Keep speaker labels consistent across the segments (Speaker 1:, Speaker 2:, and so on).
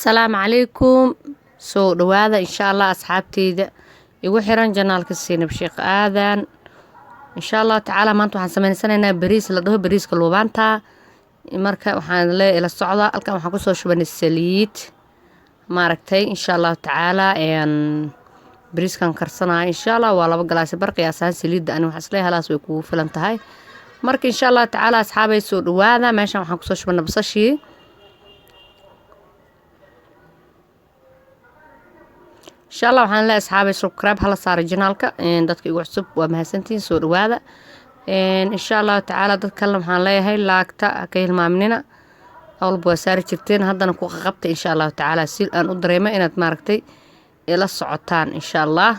Speaker 1: Asalaamu calaykum, soo dhawaada insha Allah asxaabteyda igu xiran janaalka Seynab Sheekh Aadan. Insha Allah tacaala maanta waxaan sameysanaynaa bariis la dhaho bariiska luubaanta. Marka waxaan leeyahay ila socda. Halkan waxaan kusoo shubanay saliid maaragtay. Insha Allah tacaala bariiskan karsanaya insha Allah waa 2 galaas bar qiyaasahan saliidda. Ani waxaan isleeyahay halaas way kugu filan tahay. Marka insha Allah tacaala asxaabay soo dhawaada. Meeshan waxaan kusoo shubanay basashii. Insha Allah waxaan leeyahay asxaabay subscribe hala saaro janaalka. Dadka igu cusub waa mahadsantihiin, soo dhawaada. Insha Allah tacaala dad kalena waxaan leeyahay laagta ha ka hilmaaminina, awalba waa saari jirteen, haddana ku qaqabta insha Allah tacaala si aan u dareemo inaad maaragtay ila socotaan insha Allah.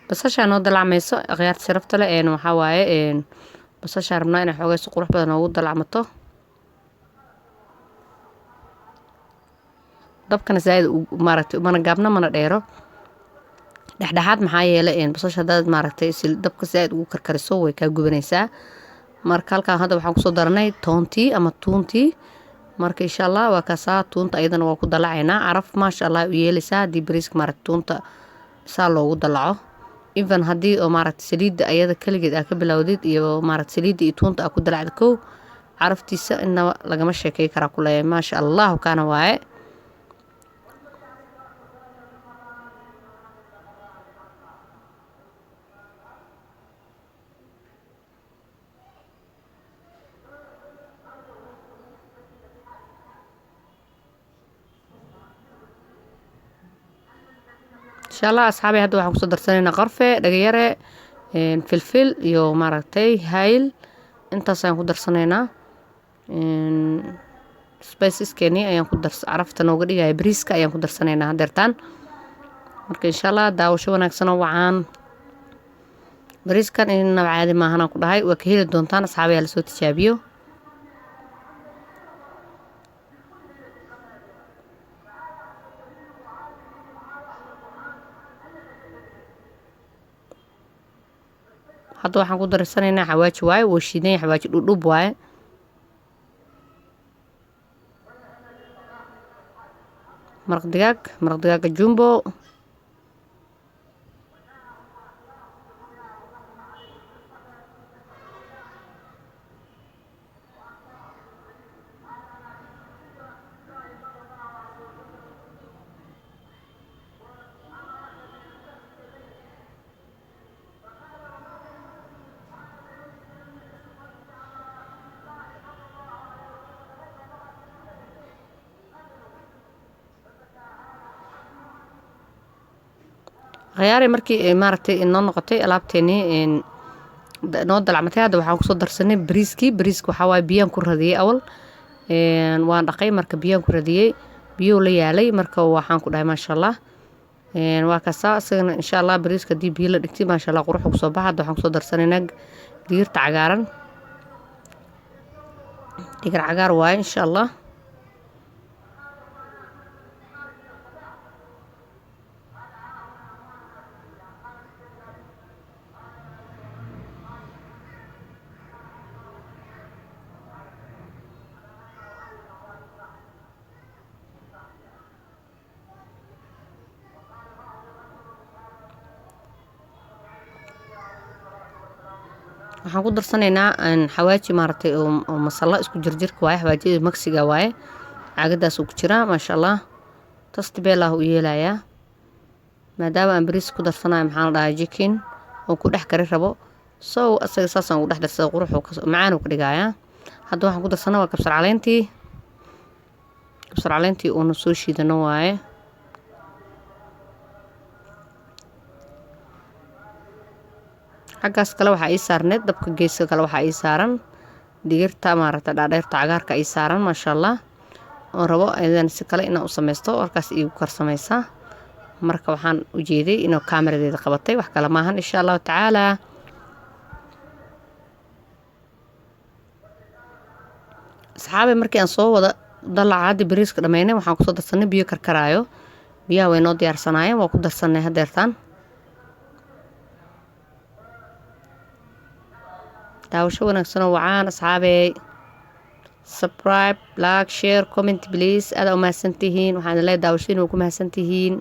Speaker 1: Basashaa noo dalacmayso akhyaarta sharafta leh. Waxaa waaye basashaa rabnaa inay xoogay si qurux badan noogu dalacmato. Dabkana zaaid maaragtay mana gaabna mana dheero, dhexdhexaad. Maxaa yeelay basasha haddaad maaragtay dabka zaaid ugu karkariso way kaa gubanaysaa. Marka halkaan hadda waxaan kusoo daranay toontii ama tuuntii. Marka insha Allah waa kaasaa tuunta, ayadana waa ku dalacaynaa. Caraf maasha Allah u yeelaysaa haddii bariiska maaragtay tuunta saa loogu dalaco. Even haddii oo maaragtay saliidda ayada kaligeed aa ka bilowdid iyo maaragtay saliidda iyo tuunta aa ku dalacda kow, caraftiisa inaba lagama sheekey karaa ku leeyahay, maasha Allah kaana waaye. Insha Allah asxaabay hadda waxaan kusoo darsanaynaa qarfe, dhagayare, filfil iyo maaragtay hayl. Intaas ayaan ku darsanaynaa. Spiceskeeni ayaan ku dars carafta nooga dhigaya bariiska ayaan ku darsanaynaa hadeertaan. Marka insha Allah daawasho wanaagsan oo wacaan. Bariiskan inaba caadi maahan aan ku dhahay, waa ka heli doontaan asxaabayaa, lasoo tijaabiyo. Hadda waxaan ku darsanaynaa xawaaji waaye, wuu shiidan yahay, xawaaji dhudhub waaye. Maraq digaag, maraq digaaga jumbo. Khiyaari markii maaragtay inoo noqotay alaabteenii noo dalacmatay, hadda waxaan kusoo darsanay bariiskii. Bariiska waxaa waaye biyaan ku radiyey awal, waan dhaqay. Marka biyaan ku radiyey, biyuu la yaalay. Marka waxaan ku dhahay maasha Allah waa kaasaa isagana. Insha Allah bariiska haddii biyo la dhigtay maasha Allah quruxu kusoo baxa. Hadda waxaan kusoo darsanaynaa digirta cagaaran, digir cagaar waaye insha Allah. Waxaan ku darsanaynaa xawaaji maaragtay oo masala isku jirjirka waaye, xawaajiyada maksiga waaye, caagadaas uu ku jiraa maasha Allah. Tasti beelaah u yeelayaa maadaama aan bariis ku darsanayo, maxaa la dhahaa, jikin oo ku dhex kari rabo. So asaga saasaan ugu dhex darsada, quruxuu macaan uu ka dhigayaa. Hadda waxaan ku darsanaa waa kabsar caleentii, kabsar caleentii uuna soo shiidano waaye. Xaggaas kale waxaa ii saarneed dabka, geeska kale waxaa ii saaran digirta maaragtay dhaadheerta cagaarka ii saaran maasha Allah, oon rabo ayadana si kale inaan u sameysto halkaas iigu karsamaysaa. Marka waxaan ujeeday inuu kaamiradeeda qabatay, wax kale maahan insha Allahu tacaala. Asxaabay markii aan soo wada dalaca hadda bariiska dhameynay, waxaan kusoo darsanay biyo karkaraayo. Biyaha way noo diyaarsanaayeen, waa ku darsanay hadeertaan. Daawasho wanaagsan oo wacaan asxaabey. Subscribe, like, share, comment please. Aad u mahadsantihiin. Waxaan leeyahay daawashadiina waa ku mahadsantihiin.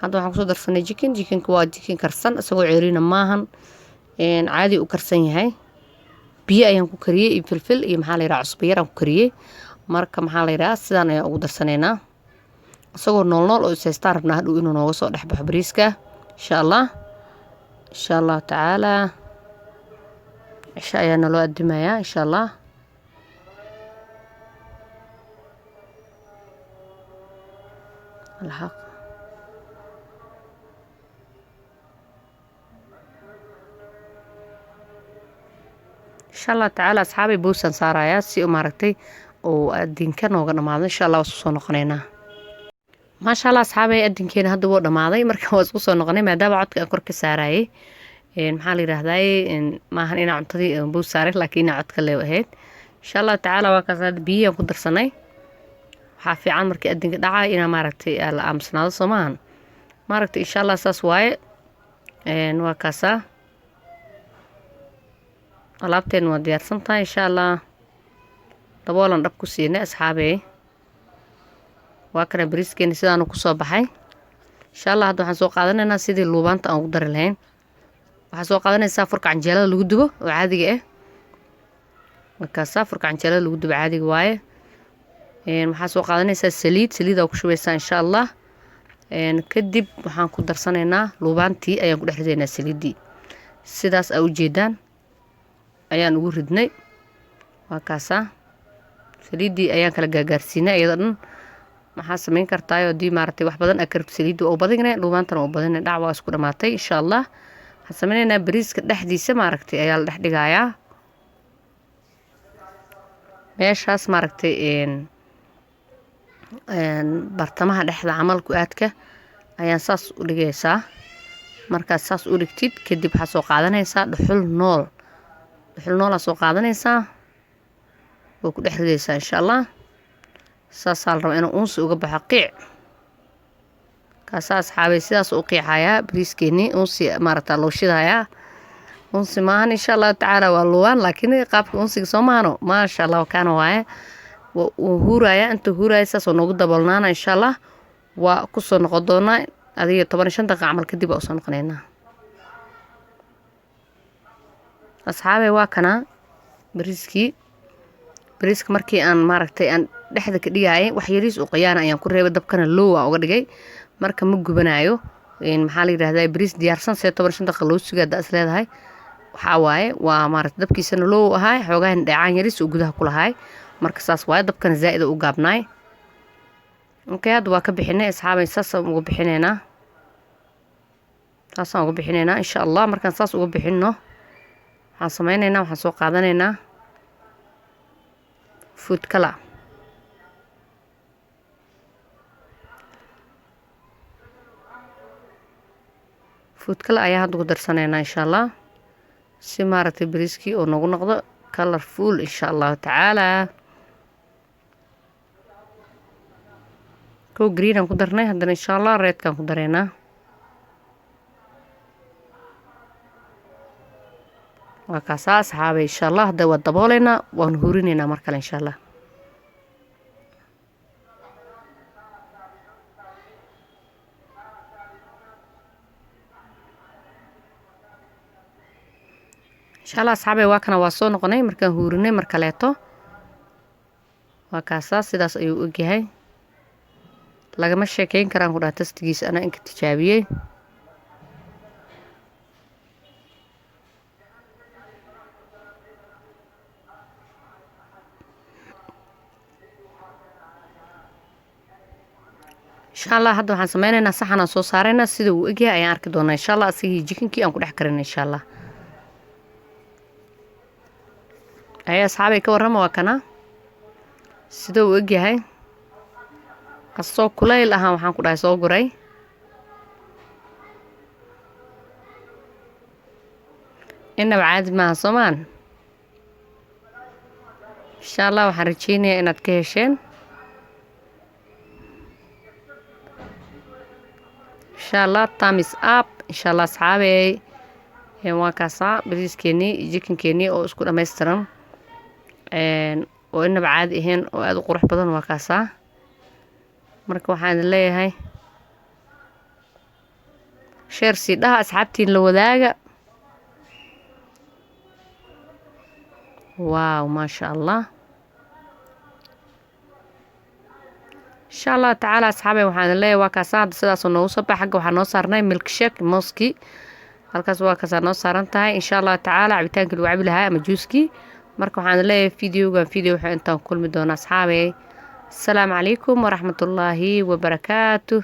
Speaker 1: Hadda waxaan kusoo darsanay chicken. Chickenka waa chicken karsan, isagoo ceeriina maahan, caadi u karsan yahay. Biyo ayaan ku kariyey iyo filfil iyo maxaa la yidhaha cusbo yar aan ku kariyey. Marka maxaa la yidhaha sidaan ayaan ugu darsanaynaa, isagoo nool nool oo isaystaan rabnaa hadhow inuu nooga soo dhex baxo bariiska, insha Allah. Insha Allahu tacaala cisho ayaa naloo adimayaa, insha Allah. Alxaq insha Allah tacaala asxaabay, boosaan saarayaa si maaragtay oo adinka nooga dhamaado. Insha Allah waa isku soo noqonaynaa. Maasha Allah asxaabay, adinkeena hadda wuu dhamaaday. Marka waa isku soo noqonay, maadaama codka aan kor ka saarayay. Maxaa la yidhaahdaye, maahan inaa cuntadii boos saaray, laakiin inaa codka lee ahayd. Insha Allahu tacaala waa kaas. Hadda biyihii aan ku darsanay. Waxaa fiican markii adinka dhacay inaa maaragtay la aamusnaado, soo maahan? Maaragtay, insha Allah saas waaye. Waa kaasaa, alaabteen waa diyaarsan tahay, insha Allah. Daboolan dhab ku siinay asxaabey. Waa kana bariiskeeni sidaanu kusoo baxay, insha Allah. Hadda waxaan soo qaadanaynaa sidii luubaanta aan ugu dari lahayn. Waxaa soo qaadanaysaa furka canjeelada lagu dubo oo caadiga ah. Markaasaa furka canjeelada lagu dubo caadiga waaye. Waxaa soo qaadanaysaa saliid, saliidaa ku shubaysaa, insha Allah. Kadib waxaan ku darsanaynaa luubaantii, ayaan ku dhex ridaynaa saliiddii. Sidaas aa ujeedaan ayaan ugu ridnay. Waa kaasaa, saliiddii ayaan kala gaagaarsiinay iyadoo dhan. Maxaa samayn kartaa haddii maaragtay wax badan aa ka rabto? Saliidda waa u badinay, luubaantana waa u badinay. Dhac, waa isku dhamaatay, insha Allah. Waxaan sameynaynaa bariiska dhexdiisa maaragtay ayaa la dhex dhigayaa meeshaas, maaragtay bartamaha dhexda camal ku aadka ayaan saas u dhigaysaa. Markaad saas u dhigtid kadib, waxaad soo qaadanaysaa dhuxul nool. Dhuxul noolaa soo qaadanaysaa, waa ku dhex ridaysaa, insha Allah. Saasaa la rabaa inuu uunsi uga baxo, qiic. Kaasaa asxaabay, sidaas u qiicayaa bariiskeenii. Uunsi maaragta loo shidayaa, uunsi maahan, insha Allahu tacaala, waa luwaan, laakiin qaabka uunsiga soo maahano. Maasha Allah, kaana waaye. Wuu huurayaa, intuu huuraya saasoo noogu daboolnaana, insha Allah. Waa kusoo noqon doonaa adiga 15 daqiiqa camal kadib waa usoo noqonaynaa asxaabay. Waa kanaa bariiskii. Bariiska markii aan maaragtay aan dhexda ka dhigayay, wax yariis oo qoyaana ayaan ku reebay, dabkana low aan uga dhigay. Marka ma gubanayo. Maxaa la yidhahdaa, bariis diyaarsan see 15 daqiiqa loo sugaa haddaa is leedahay? Waxaa waaye waa maaragtay dabkiisana low ahaay, xoogahan dheecaan yariis oo gudaha ku lahaay. Marka saas waaye, dabkana zaa'id u gaabnaay. Okay, hadda waa ka bixinay asxaabay, saasaan uga bixinaynaa, saasaan uga bixinaynaa, insha Allah. Markaan saas uga bixinno, waxaan sameynaynaa, waxaan soo qaadanaynaa food color. Food color ayaa hadda ku darsanaynaa, insha Allah, si maaragtay bariiskii oo nagu noqdo colorful, insha Allahu tacaala. Kow green aan ku darnay, haddana insha Allah redkaan ku dareynaa. Waa kaasaa asxaabay, insha Allah. Hadda waa dabooleynaa, waan hurinaynaa mar kale, insha Allah. Insha Allah asxaabay, waa kana, waa soo noqonay markaan huurinay mar kaleeto. Waa kaasaa, sidaas ayuu ogyahay. Lagama sheekeyn karaan ku dhaha tastigiisa, anaa inka tijaabiyey. Insha Allah hadda waxaan sameyneynaa saxan aan soo saaraynaa. Sida uu egyahay ayaan arki doonaa, insha Allah, asigii chickenkii aan ku dhex karinay, insha Allah. Ayaa asxaabay, ka warrama? Waa kana, sida uu egyahay asoo kulayl ahaan waxaan ku dhahay soo guray. Inaba caadi maaha, soomaan? Insha Allah waxaan rajeynayaa inaad ka hesheen. Insha Allah, thumbs up insha Allah, asxaabey. Waa kaasaa bariiskeenii iyo chickenkeenii oo isku dhammaystiran oo inaba caadi ahayn oo aada u qurux badan. Waa kaasaa. Marka waxaan idin leeyahay, share sii dhaha, asxaabtiin la wadaaga. Wow, maasha Allah. Insha Allah tacaala, asxaabey, waxaan idin leeyahay waa kaasaa. Hadda sidaasoo noogu soo bax. Xagga waxaa noo saarnay milkshake mooskii halkaas. Waa kaasaa noo saaran tahay, insha Allah tacaala, cabitaankii lagu cabi lahaa ama juuskii. Marka waxaan idin leeyahay, videogan video waxaa intaan kulmi doona, asxaabey. Asalaamu calaykum waraxmatullaahi wabarakaatuh.